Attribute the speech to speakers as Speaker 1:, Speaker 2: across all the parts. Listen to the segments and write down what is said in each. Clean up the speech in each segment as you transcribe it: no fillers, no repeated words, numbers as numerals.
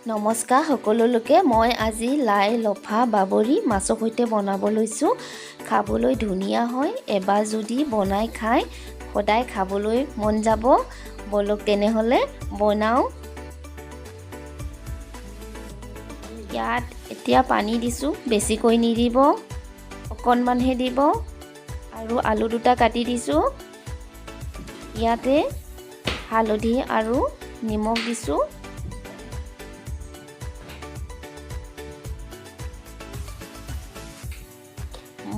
Speaker 1: নমস্কাৰ সকলোলৈকে। মই আজি লাই লফা বাবৰি মাছৰ সৈতে বনাব লৈছোঁ। খাবলৈ ধুনীয়া হয়। এবাৰ যদি বনাই খায়, সদায় খাবলৈ মন যাব। ব'লক তেনেহ'লে বনাওঁ। ইয়াত এতিয়া পানী দিছোঁ, বেছিকৈ নিদিব, অকণমানহে দিব। আৰু আলু দুটা কাটি দিছোঁ। ইয়াতে হালধি আৰু নিমখ দিছোঁ।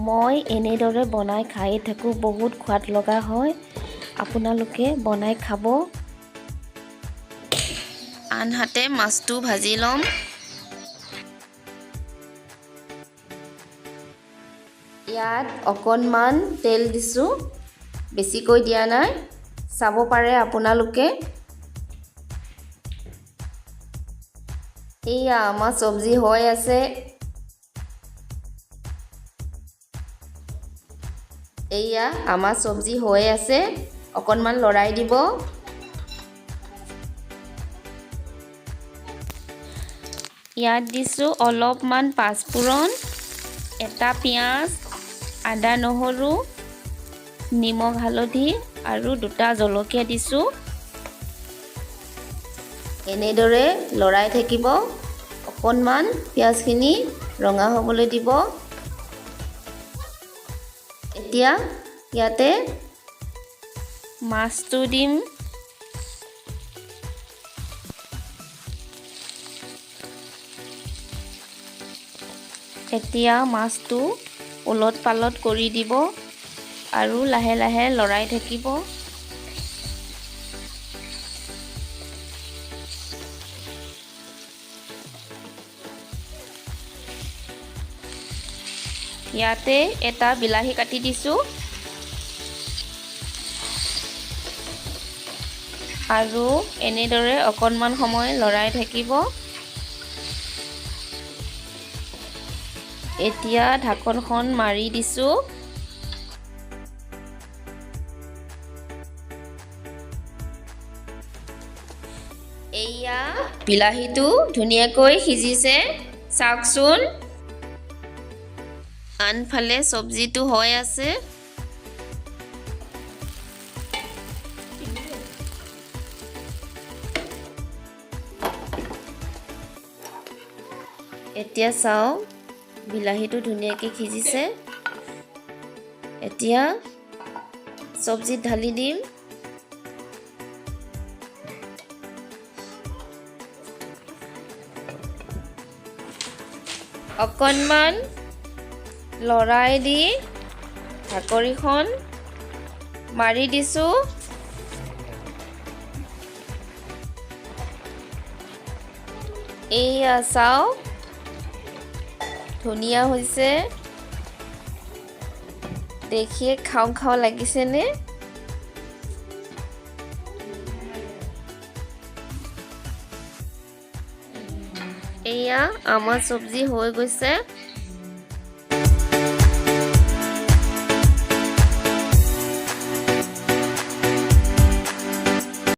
Speaker 1: মই এনেদৰে বনাই খায়ে থাকোঁ, বহুত সোৱাদ লগা হয়। আপোনালোকে বনাই খাব। আনহাতে মাছটো ভাজি ল'ম। ইয়াত অকণমান তেল দিছোঁ, বেছিকৈ দিয়া নাই, চাব পাৰে আপোনালোকে। এইয়া আমাৰ চব্জি হৈ আছে। এইয়া আমাৰ চব্জি হৈ আছে, অকণমান লৰাই দিব। ইয়াত দিছোঁ অলপমান পাঁচফোৰণ, এটা পিঁয়াজ, আদা নহৰু, নিমখ, হালধি আৰু দুটা জলকীয়া দিছোঁ। এনেদৰে লৰাই থাকিব, অকণমান পিঁয়াজখিনি ৰঙা হ'বলৈ দিব। এতিয়া ইয়াতে মাছটো দিম। এতিয়া মাছটো ওলট পালট কৰি দিব আৰু লাহে লাহে লৰাই থাকিব। ইয়াতে এটা বিলাহী কাটি দিছোঁ আৰু এনেদৰে অকণমান সময় লৰাই থাকিব। এতিয়া ঢাকনখন মাৰি দিছোঁ। এইয়া বিলাহীটো ধুনীয়াকৈ সিজিছে, চাওকচোন। আনফালে চব্জিটো হৈ আছে। এতিয়া চাওক, বিলাহীটো ধুনীয়াকৈ সিজিছে। এতিয়া চব্জিত ঢালি দিম। অকণমান লৰাই দি ঢাকনিখন মাৰি দিছোঁ। এইয়া চাওক, ধুনীয়া হৈছে। দেখিয়ে খাওঁ খাওঁ লাগিছেনে? এয়া আমাৰ চব্জি হৈ গৈছে।